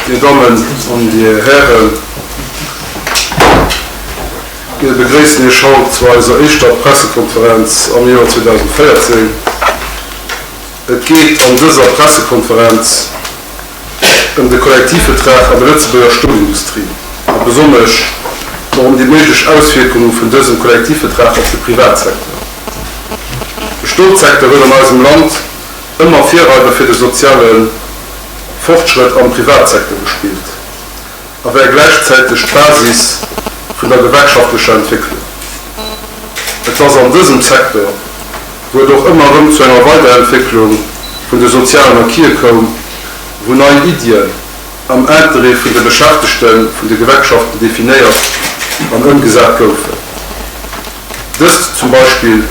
Dir Dammen an Dir Hären, mir begréissen Iech haut zu eiser éischter Pressekonferenz am Joer 2014. Et geet an dëser Pressekonferenz ëm de Kollektivvetrag an der Lëtzebuerger Stolindustrie a besonnesch och ëm déi méiglech Auswierkunge vun dësem Kollektivvetrag op de Privatsecteur. De Stolsecteur huet an eisem Land ëmmer Virreider fir de soziale Fortschrëtt am Privatsecteur gespillt a war gläichzäiteg d'Basis vun der gewerkschaftlecher Entwécklung. Et ass an dësem Secteur, wou et och ëmmer erëm zu enger Weiderentwécklung vun de sozialen Acquise koum, wou nei Iddien am Interêt vun de Beschäftegte vun de Gewerkschaften definéiert an ëmgesat goufen. Dëst zum Beispill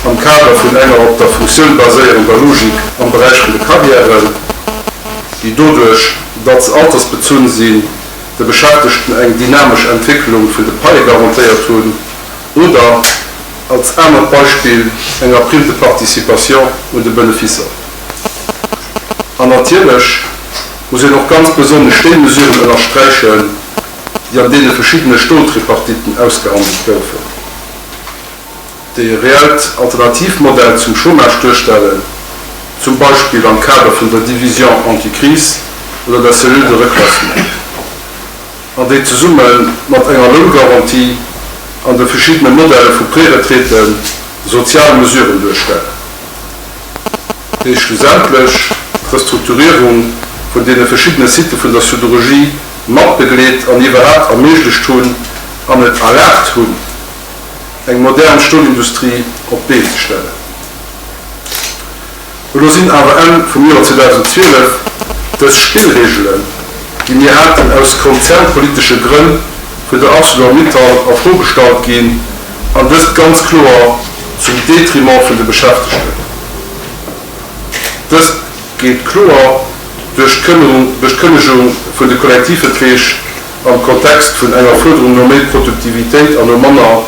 am Kader vun enger op der Funktioun baséierender Logik am Beräich vun de Carrièren, déi doduerch, datt se altersbezunn sinn, de Beschäftegten eng dynamesch Entwécklung vun de Paie garantéiert hunn, oder als anert Beispill enger Prime de participation un de Benefisser. An natierlech muss een och ganz besonnesch déi Mesuren ënnersträichen, déi an deene verschiddene Stoltripartiten ausgehandelt goufen, déi e reellt Alternativmodell zum Chômage duerstellen, zum Beispill am Kader vun der Division anticrise oder der Cellule de reclassement, an déi zesumme mat enger Loungarantie an de verschiddene Modelle vu Préretraite sozial Mesuren duerstellen. Déi schlussendlech d'Restrukturierung vun deene verschiddene Sitë vun der Siderurgie matbegleet an iwwerhaapt erméiglecht hunn an et erlaabt hunn, eng modern Stolindustrie op d'Been ze stellen. Elo sinn awer Enn vum Joer 2012 dës Spillregelen, déi mir haten, aus konzernpolitesche Grënn vun der Arcelor-Mittal a Fro gestallt ginn, an dëst ganz kloer zum Detriment vun de Beschäftegten. Dëst geet kloer duerch d'Kënnegung vun de Kollektivverträg am Kontext vun enger Fuerderung no méi Produktivitéit an no manner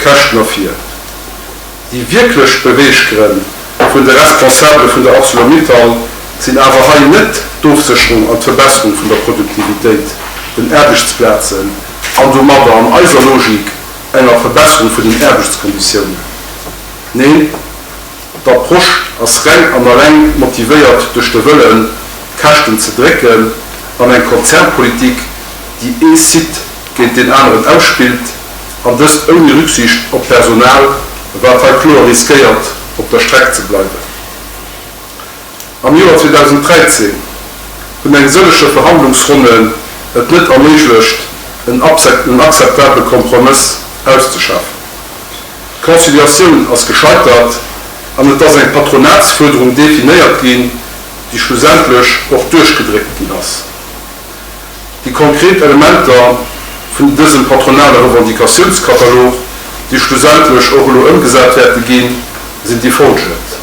Käschten ervir. Déi wierklech Beweeggrënn vun de Responsabele vun der Arcelor-Mittal sinn awer hei net d'Ofsécherung an d'Verbesserung vun der Produktivitéit, den Aarbechtsplazen an domadder an eiser Logik enger Verbesserung vun den Aarbechtskonditiounen. Neen, d'Approche ass reng an alleng motivéiert duerch de Wëllen, d'Käschten ze drécken an eng Konzernpolitik, déi ee Site géint deen aneren ausspillt, an dëst ouni Rücksicht op d'Personal, wat hei kloer riskéiert, op der Streck ze bleiwen. Am Joer 2013 hunn eng sëllege Verhandlungsronnen et net erméiglecht, en akzeptabele Kompromëss auszeschaffen. D'Conciliatioun ass gescheitert an et ass eng Patronatsfuerderung definéiert ginn, déi schlussendlech och duerchgedréckt ginn ass. Déi konkret Elementer vun dësem patronale Revendicatiounskatalog, déi schlussendlech och elo ëmgesat wäerte ginn, sinn déi folgend,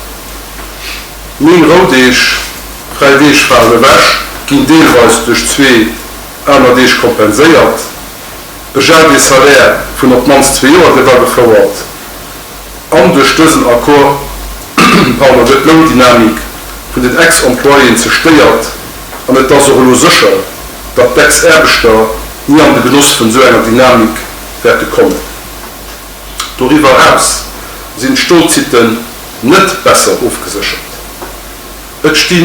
9 Roudeeg, fräi Deeg falen ewech, ginn deelweis duerch zwee aner Deeg kompenséiert, e Gel des salaires vun op d'mannst zwee Joer gëtt agefouert an duerch dësen Accord, pardon, gëtt d'Loundynamik vun den Ex-Employéen zerstéiert an et ass och elo sécher, datt d'Ex-Aarbechter ni an de Genoss vun esou enger Dynamik wäerte kommen. Doriwwer eraus sinn d'Stolsitten net besser ofgeséchert. Et sti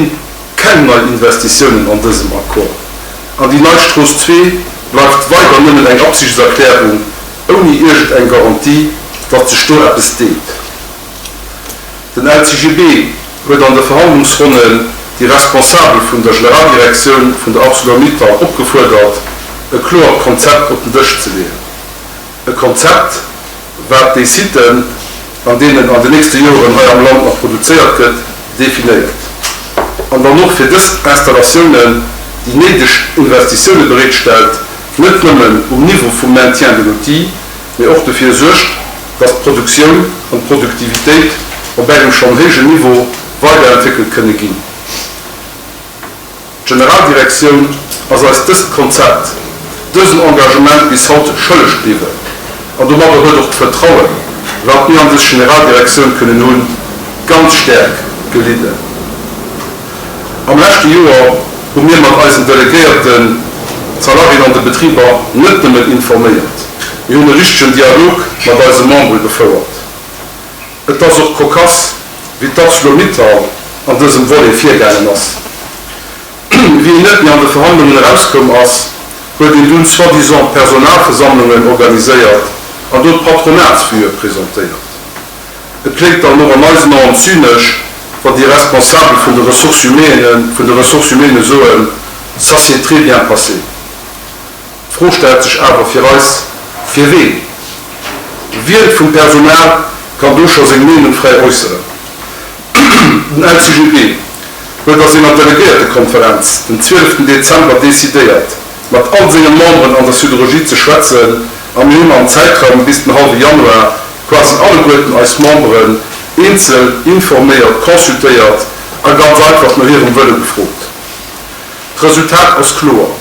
keng nei Investitiounen an dësem Accord an déi nei Strooss 2 bleift weider nëmmen eng Absichtserklärung ouni iergend eng Garantie, datt sech do eppes deet. Den LCGB huet an de Verhandlungsronnen déi Responsabel vun der Generaldirektioun vun der Arcelor-Mittal opgefuerdert, e kloert Konzept op den Dësch ze leeën. E Konzept, wat déi Siten, an deenen an de nächste Joren hei am Land nach produzéiert gëtt, definéiert. An dann och fir dës Installatiounen déi néideg Investitioune bereetstellt, net nëmmen um Niveau vum Maintien de l'outil, mee och dofir suergt, dass d'Produktioun an d'Produktivitéit op engem schonn héijen Niveau weiderentwéckelt kënne ginn. D'Generaldirektioun ass eis dëst Konzept, dësen Engagement bis haut schëlleg bliwwen an domadder huet och d'Vertrauen, wat mir an dës Generaldirektioun kënnen hunn, ganz staark gelidden. Am leschte Joer. hu mir mat eisen Delegéierten d'Salariéen an de Betriber net nëmmen informéiert, mir hunn e richtegen Dialog mat eise Membere gefouert. Et ass och cocasse, wéi d'Arcelor-Mittal an dësem Volet virgaangen ass. Wéi een net méi an de Verhandlungen erauskoum ass, huet een dunn soi-disant Personalversammlungen organiséiert an do d'Patronatsvuë presentéiert. Et kléngt dann och an eisen Aen zynesch, wann déi Responsabel vun de Ressources humaines vun de Ressources humaines soen, Ça s'est très bien passé. D'Fro stellt sech awer fir eis, Fir ween? Wien vum Personal kann do scho seng Meenung fräi äusseren? Den LCGB huet a senger Delegéiertekonferenz den 12 Dezember decidéiert, mat all senge Memberen an der Siderurgie ze schwätzen a mir hunn am Zäitraum bis den hallwe Januar quasi alleguerten eis Memberen eenzel informéiert, consultéiert a ganz einfach no hirem Wëlle gefrot. D'Resultat ass kloer,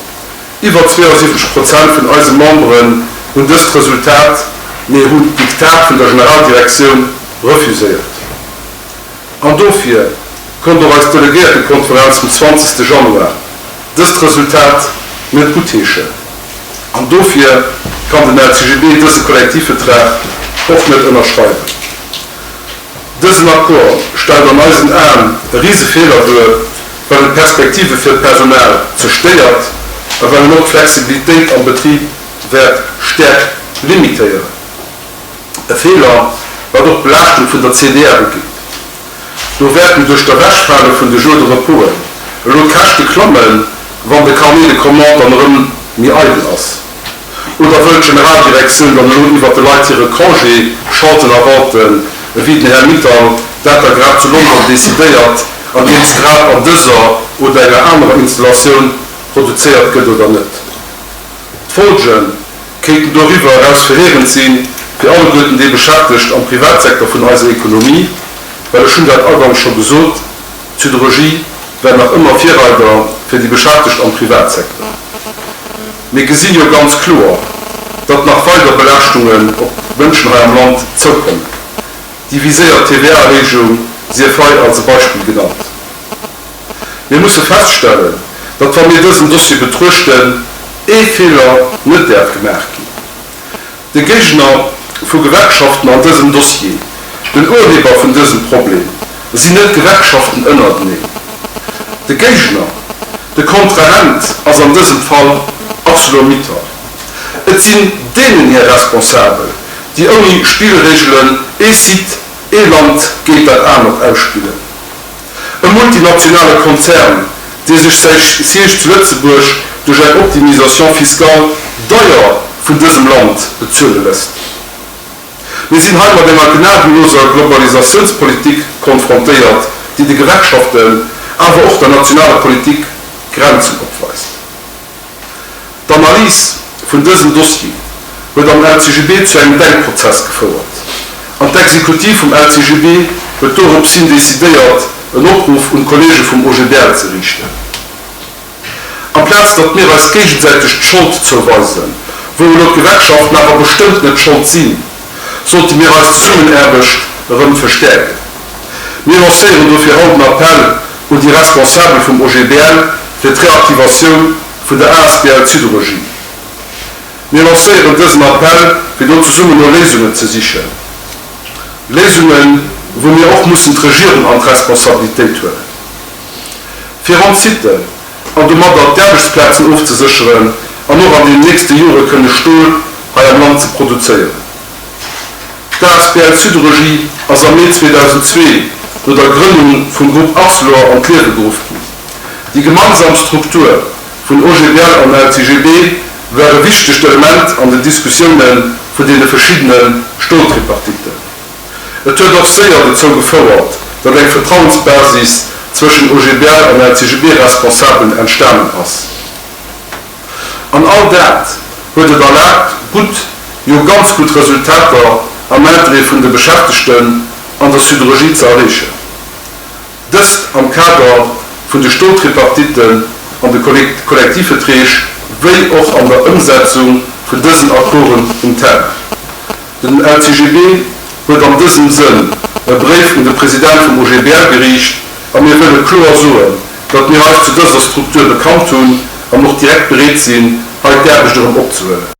Iwwer 72 Prozent vun eise Memberen hunn dëst Resultat, nee hunn d'Diktat vun der Generaldirektioun refuséiert. An dofir konnt och eis Delegéiertekonferenz vum 20. Januar dëst Resultat net guttheeschen. An dofir kann den LCGB dëse Kollektivvetrag och net ënnerschreiwen. Dësen Accord stellt an eisen Aen e Risefeeler duer, well en d'Perspektive fir d'Personal zerstéiert a well en och d'Flexibilitéit am Betrib wäert stäerk limitéieren. E Feeler, wat och d'Belaaschtung vun der CDR ugeet. Do wäerten duerch d'Ewechfale vun de Jours de reposen elo d'Käschte klammen, wann de Carnet de commandes dann erëm méi eidel ass. Oder wëll d'Generaldirektioun dann elo iwwert de Leit hire Congé schalten a walten, ewéi den Här Mittal dat da grad zu London decidéiert, andeems grad an dëser oder enger anerer Installatioun produzéiert gëtt oder net? D'Folge kéinten doriwwer eraus verheerend si fir alleguerten déi Beschäftegt am Privatsecteur vun eiser Ekonomie, well ech hunn dat agangs scho gesot, d'Siderurgie war nach ëmmer Virreider fir déi Beschäftegt am Privatsecteur. Mir gesi jo ganz kloer, datt nach weider Belaaschtungen op d'Mënschen hei am Land zoukommen. Déi viséiert TVA-Erhéijung sief hei als e Beispill genannt. Mir musse feststellen, datt, wa mir dësen Dossier betruechten, ee Feeler net däerf gemaach ginn. De Géigner vu Gewerkschaften an dësem Dossier, den Urheber vun dësem Problem, sinn net d'Gewerkschaften ënnerteneen. De Géigner, de Kontrahent ass an dësem Fall Arcelor-Mittal. Et sinn deenen hir Responsabel, déi ouni Spillregelen ee Site, ee Land géint dat anert ausspillen. E multinationale Konzern, dee sech säi Siège zu Lëtzebuerg duerch eng Optimisation fiscale deier vun dësem Land bezuele lësst. Mir sinn hei mat enger gnadenloser Globalisatiounspolitik konfrontéiert, déi de Gewerkschaften, awer och der nationaler Politik Grenzen opweist. D'Analys vun dësem Dossier huet am LCGB zu engem Denkprozess gefouert an d'Exekutiv vum LCGB huet doropshin decidéiert, en Opruff un d'Kollege vum OGBL ze riichten. Amplaz datt mir eis géigesäiteg d'Schold zouweisen, wou elo d'Gewerkschaften awer bestëmmt net Schold sinn, sollte mir eis Zesummenaarbecht erëm verstäerken. Mir lancéieren dofir haut en Appell un déi Responsabel vum OGBL fir d'Reaktivatioun vun der asbl Siderurgie. Mir lancéieren dësen Appell, fir do zesummen no Léisungen ze sichen. Léisungen, wou mir och mussen d'Regierung an d'Responsabilitéit huelen, fir ronn d'Sitten an domadder d'Aarbechtsplazen ofzesécheren an och an deenen nächste Jore kënne Stol hei am Land ze produzéieren. D'asbl Siderurgie ass am Mee 2002 no der Grënnung vum Grupp Arcelor an d'Liewe geruff ginn. Déi gemeinsam Struktur vun OGBL an LCGB war e wichtegt Element an den Diskussioune vun deene verschiddene Stoltripartitten. Et huet och séier dozou gefouert, datt eng Vertrauensbasis zwëschen OGBL an LCGB-Responsabelen entstanen ass. An all dat huet et erlaabt, gutt, jo ganz gutt Resultater am Interêt vun de Beschäftegten an der Siderurgie ze erreechen. Dëst am Kader vun de Stoltripartitten an de Kollektivvetreeg wéi och an der Ëmsetzung vun dësen Accorden um Terrain. Den LCGB huet an dësem Sënn e Bréif un de President vum OGBL geriicht a mir wëlle kloer soen, Datt mir eis zu dëser Struktur bekannt hunn an och direkt bereet sinn, hei d'Aarbecht erëm opzehuelen.